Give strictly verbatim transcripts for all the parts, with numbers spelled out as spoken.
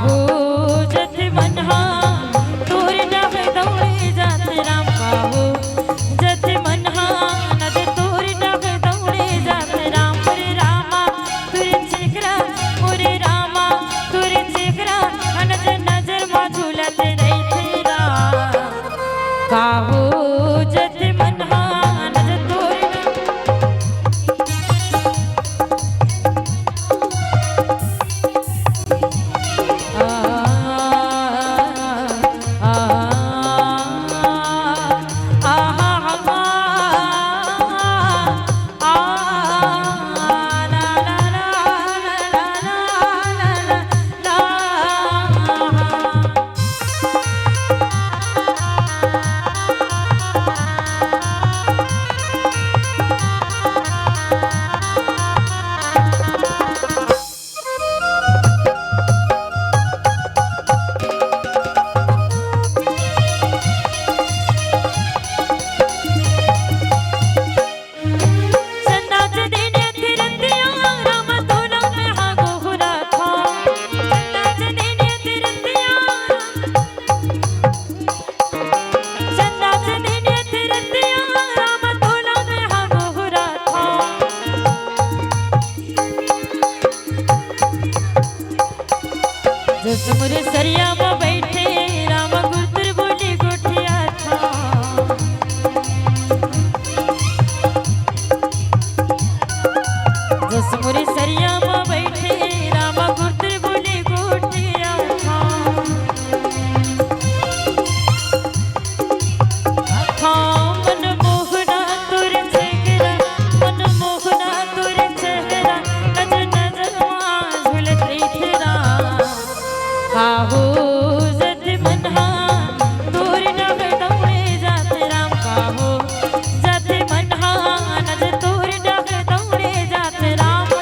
हो जति मन हा तोर डहर दौड़े जात राम, का हो जति मन हा नजर तोर डहर दौड़े जात राम। मोरे रामा तोर चेहरा, मोरे रामा तोर चेहरा नजर नजर मा झूलत रहिथे राम। का हो जति मन हा नजर तोर जस मोरे सरिया म बइठे रामा गुरतुर बोले गोठियाथंव। जस मोरे सरिया म बइठे रामा गुरतुर बोले गोठियाथंव। मनमोहना तोर चेहरा, मनमोहना तोर चेहरा, नजर नजर मा झूलत रहिथे राम। का हो जति मन हा तोर डहर दौड़े जात राम, का हो जति मन हा नजर तोर डहर दौड़े जात राम।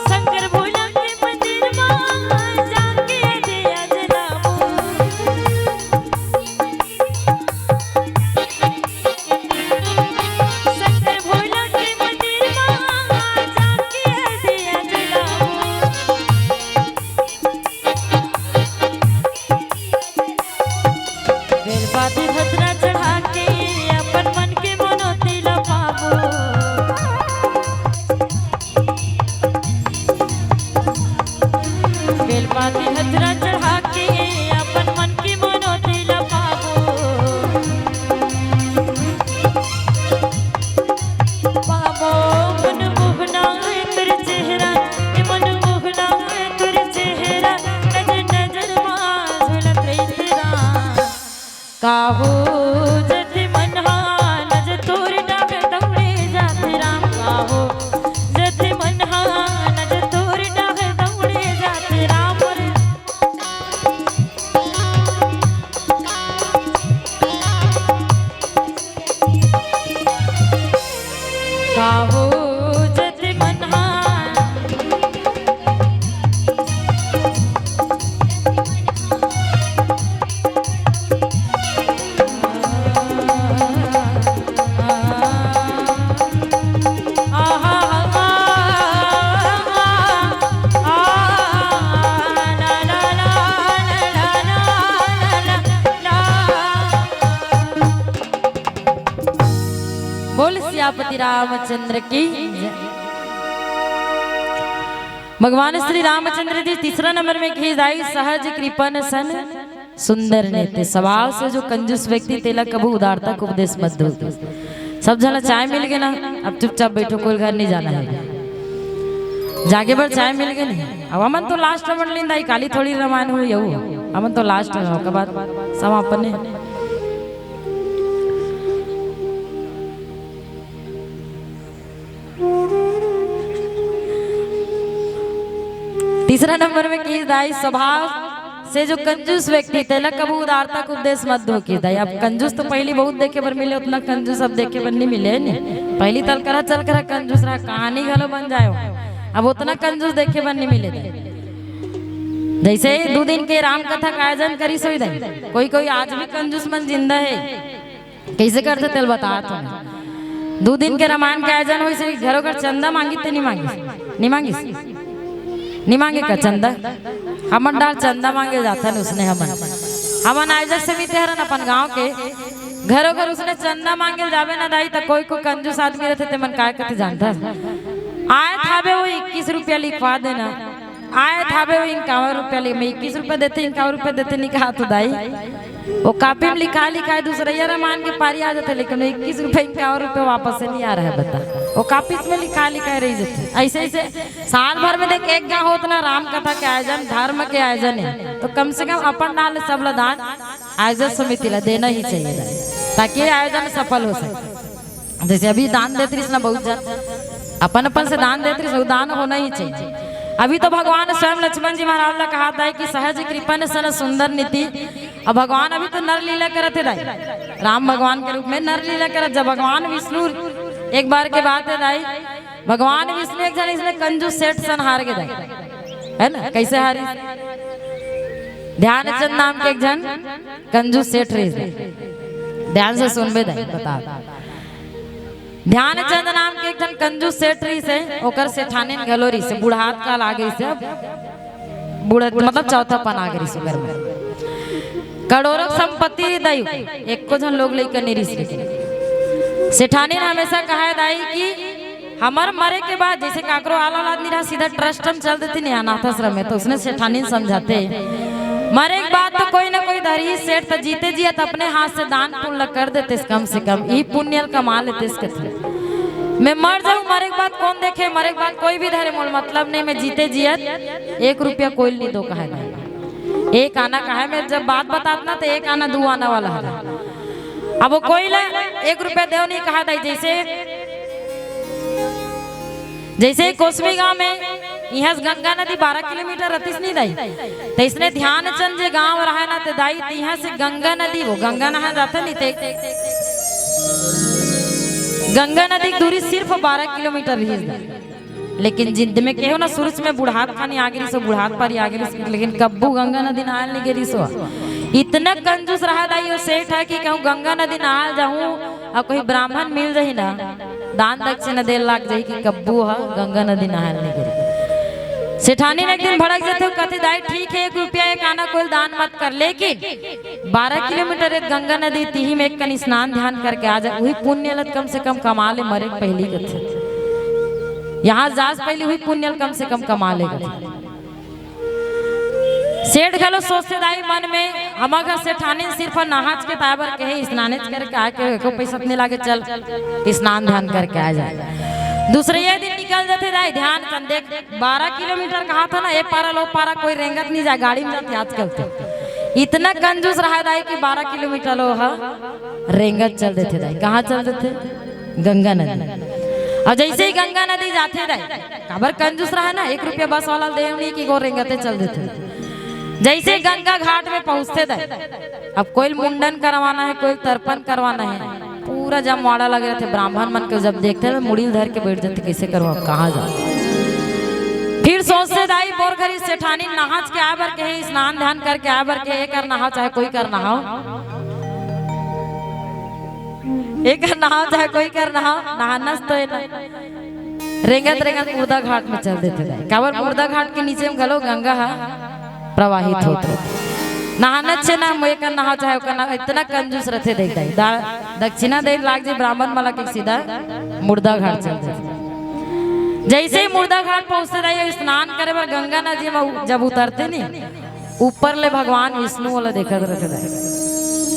शंकर भोला के मंदिर मा जाके दिया जलाबो। शंकर भोला के मंदिर मा जाके दिया जलाबो। बेलपाती धतुरा चढ़ा के अपन मन के मनौती ला पाबो। बेलपाती धतुरा चढ़ा के अपन मन के मनौती ला पाबो। पाबो मनमोहना तोर चेहरा, ए मनमोहना तोर चेहरा, नजर नजर मा झूलत रहिथे राम। का हो जति मन हा नजर तोर डहर दौड़े जात राम, का हो जति मन हा नजर तोर डहर दौड़े जात राम। का हो जति मन हा बोल सियापति रामचंद्र की जय। भगवान श्री रामचंद्र जी तीसरा नंबर में कहे जाय, सहज कृपन सन सुंदर नीति, स्वभाव से जो कंजूस व्यक्ति, तेला कभू उदारता के उपदेश मत दो। सब झन ला चाय मिल गे ना, अब चुपचाप बैठो, कोई घर नहीं जाना है। जागे बर चाय मिल गे नहीं। अब हमन तो लास्ट में लेंदा, काली थोड़ी रमायन हुई, यहू हमन तो लास्ट में, ओकर बाद समापन है। तीसरा नंबर में किहिस दाई, स्वभाव से जो कंजूस व्यक्ति, तेला कभू उदारता के उपदेश मत दो किहिस दाई। अब कंजूस तो पहली बहुत देखे बर मिले, उतना कंजूस अब देखे बर नहीं मिले, है नी? पहली तल करा चल करा कंजूस रहा, कहानी घलो बन जाए हो। अब उतना कंजूस देखे बर नहीं मिले दाई। जैसे दू दिन के राम कथा का आयोजन करिस होही दाई, कोई कोई आज भी कंजूस मन जिंदा है। कैसे करथे तेल बतात हँव। दू दिन के रामायण के आयोजन होइस हे, घरो घर चंदा मांगिस ते नहीं मांगिस? नहीं मांगिस? नहीं मांगे का चंदा? हमन डार चंदा मांगे जाथन उसने हमन। हमन आयोजक समिति हरन अपन गांव के, घरो घर उसने चंदा मांगे जाबे ना दाई, त कोई को कंजूस आदमी रथे ते मन काय कथे जानथस? आय थाबे वो इक्कीस रुपया लिखवा देना। आय थाबे वो इक्यावन रुपया ले, मैं इक्कीस रुपया देते, इक्यावन रुपया देते नहीं कहा तो दाई। वो कापी में लिखा लिखा है, दूसरइया रामायण के पारी आ जाथे, लेकिन वो इक्कीस रुपया, इक्यावन रुपया वापस से नहीं आ रहा है, बता। वो कापी में लिखा लिखा है रही जाथे। ऐसे ऐसे साल भर में देख एक गांव होत ना राम कथा के आयोजन, धर्म के आयोजन है, तो कम से कम अपन डाल सब ला दान आयोजन समिति ला देना ही चाहिए दाई, ताकि ये आयोजन सफल हो सके। जैसे अभी दान देत रहिस ना बहुत झन, अपन अपन से दान देत रहिस, वो दान होना ही चाहिए। अभी तो भगवान स्वयं लक्ष्मण जी महाराज ला कहा दाई कि सहज कृपन सन सुंदर नीति। अब भगवान अभी तो नर लीला करत हे दाई, राम भगवान के रूप में नर लीला करत। जब भगवान विष्णु, एक बार के बात है दाई, भगवान विष्णु एक झन इसने कंजूस सेठ सन हार गे दाई, है ना? कैसे हारिस? ध्यानचंद नाम के एक झन कंजूस सेठ रहिस। ध्यान से सुनबे दाई, बता। ध्यानचंद नाम के एक झन कंजूस सेठ रहिस हे, ओकर सेठानिन घलो रहिस हे, बुढ़ात काल आ गइस हे, अब बुढ़त मतलब चौथापन आ गइस ओकर में। करोड़ों संपत्ति रहिस दाई, एको झन लोग लइका नहीं रहिस, लेकिन सेठानिन हमेशा कहे दाई कि हमर मरे के बाद जैसे काकरो आल औलाद नहीं रहा, सीधा ट्रस्ट में चल देथे नहीं अनाथ आश्रम में, तो उसने सेठानिन समझाथे, मरे के बाद तो कोई ना कोई धरही सेठ, तो जीते जियत अपने हाथ से दान पुण्य कर देतेस, कम से कम ई पुण्य ल कमा लेतेस कथे। मैं मर जाऊं, मरे के बाद कौन देखे, मरे के बाद कोई भी धरे, मोल मतलब नहीं, मैं जीते जियत एक रुपया कोई ल नहीं दो कहे नहीं। एक आना कहे, मैं जब बात बतात ना तो एक आना दू आना वाला है। अब वो कोई ला एक रुपया देव नहीं कहा दाई, जैसे जैसे कोसमी गांव में इहां से गंगा नदी बारह किलोमीटर रतिस नहीं दाई, तो इसने ध्यानचंद जे गांव रहे ना, ते दाई इहां से गंगा नदी, वो गंगा नहा जाता नहीं ते गंगा नदी की दूरी सिर्फ बारह किलोमीटर रहिस दाई। लेकिन जिंद में कहो ना, सुरुज में बुढ़ात खानी आ गिरिस हो, बुढ़ात पारी आ गिरिस, लेकिन कब्बू गंगा नदी नहाल नहीं गिरिस हो। इतना कंजूस रहा दाई वो सेठ है कि कहूँ गंगा नदी नहाल जाऊं और कोई ब्राह्मण मिल जाही ना, दान दक्षिणा दे लाग जाही कि कब्बू ह गंगा नदी नहाल नहीं गिरी। सेठानी ने एक दिन भड़क जाथे, कथे, "दाई ठीक है, एक रुपया एक आना कोई दान मत कर, लेकिन बारह किलोमीटर एक गंगा नदी तिही में एक कन स्नान ध्यान करके आ जा, वही पुण्य लत कम से कम कमा ले, मरे के पहली कथे। यहाँ जास पहली वही पुण्य ल कम से कम कमा ले कथे।" सेठ घलो सोचथे दाई मन में, "हमर घर सेठानी सिर्फ नहाच के ताय बर कहे, स्नानेच करके आके एको पैसा नहीं लागे, चल स्नान ध्यान करके आ जाए।" दूसरे ये दिन निकल जाथे दाई ध्यानचंद, देख बारह किलोमीटर कहा था ना, ए पारा लो पारा कोई रेंगत नहीं जाए, गाड़ी में जाथे आजकल तो। इतना कंजूस रहा दाई कि बारह किलोमीटर लो हा रेंगत चल देथे दाई। कहाँ चल देथे? गंगा नदी। और जैसे ही गंगा नदी जाथे दाई, काबर कंजूस रहा ना, एक रुपया बस वाला देव नहीं कि गो रेंगते चल देथे। जैसे गंगा घाट में पहुंचथे दाई, अब कोई मुंडन करवाना है, कोई तर्पण करवाना है, पूरा जमावड़ा लगे रहथे। ब्राह्मण मन के जब देखथे ना, मुड़ी धर के बैठ जाथे, कैसे करवा, कहाँ जाओ? फिर सोचथे दाई, बोर घरी सेठानी नहाच के आए बर कहे, स्नान ध्यान करके आए बर कहे, एक कर नहाओ चाहे कोई कर नहाओ, एक कर नहाओ चाहे कोई कर नहाओ, नहाना तो है ना। रेंगत रेंगत मुर्दा घाट में चल देथे दाई। काबर मुर्दा घाट के नीचे में घलो गंगा हा प्रवाहित होत रथे। नहाना छे ना, मोए कर नहाओ चाहे ओकर नहाओ, इतना कंजूस रथे दाई। दा-, दक्षिणा दे लाग जे ब्राह्मण मला के सीधा मुर्दा घाट चल देथे। जैसे ही मुर्दा घाट पहुंचथे दाई, स्नान करे बर गंगा नदी में उ-, जब उतरथे नी, ऊपर ले भगवान विष्णु वाला देखत रथे दाई।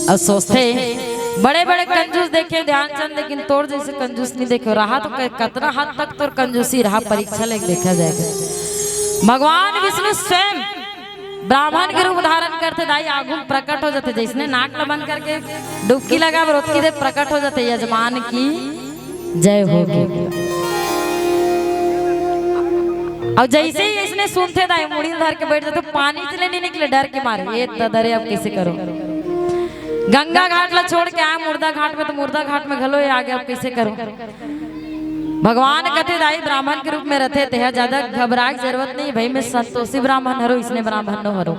अब सोचथे, बड़े बड़े कंजूस देखे ध्यानचंद, लेकिन तोर जैसे कंजूस नहीं देखे। रहा तो क-, कतना हद तक तोर कंजूसी रहा, परीक्षा लेके देखा जाएगा। भगवान विष्णु स्वयं ब्राह्मण के रूप धारण करथे दाई, आगू में प्रकट हो जाथे। जैसने नाक ला बंद करके डुबकी लगा, ओतकी देर प्रकट हो जाथे, "यजमान की जय होगी।" और जैसे ही इसने सुनथे दाई, मुड़ी धर के बैठ जाथे, पानी से ले नहीं निकले डर के मारे। "ये ददरे, अब कैसे करो?" गंगा घाट ला छोड़ के आए मुर्दा घाट में, तो मुर्दा घाट में घलो ये आगे, "अब कैसे करो?" भगवान कथे दाई, ब्राह्मण के रूप में रथे, तेहा ज्यादा घबराए के जरूरत नहीं भाई, मैं संतोषी ब्राह्मण हरो, इसने ब्राह्मण नो हरो।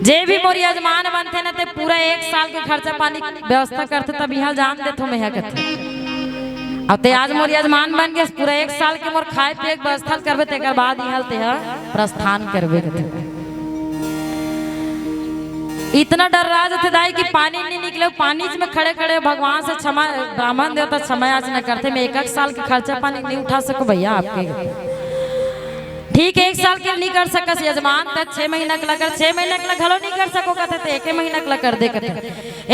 जे भी मोर यजमान बनथे न, ते पूरा एक साल के खर्चा पानी व्यवस्था करथे, तब यहाँ जान देथो मैं ह कथे। अब ते आज मोर यजमान बन गए, पूरा एक साल के मोर खाए पिए के व्यवस्था करबे, तेकर बाद यहाँ तेहा प्रस्थान करबे कथे। इतना डर रहा जथे दाई कि पानी नहीं निकले, पानी में खड़े खड़े भगवान से क्षमा, ब्राह्मण देवता क्षमा याचना करथे, "मैं एक, एक साल के खर्चा पानी नहीं उठा सको भैया आपके।" "ठीक है, एक साल के नहीं कर सकस यजमान, त छह महीना के ला कर, छह महीना के ला घलो नहीं कर सको कथे, त एक महीना के ला कर दे कथे,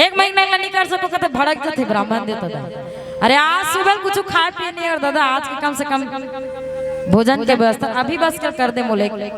एक महीना के ला नहीं कर सको कथे।" भड़क जथे ब्राह्मण देवता दाई। "अरे आज सुबह कुछ खाए पिए नहीं और दादा आज के कम से कम भोजन के व्यवस्था अभी बस कर, कर दे मोले।"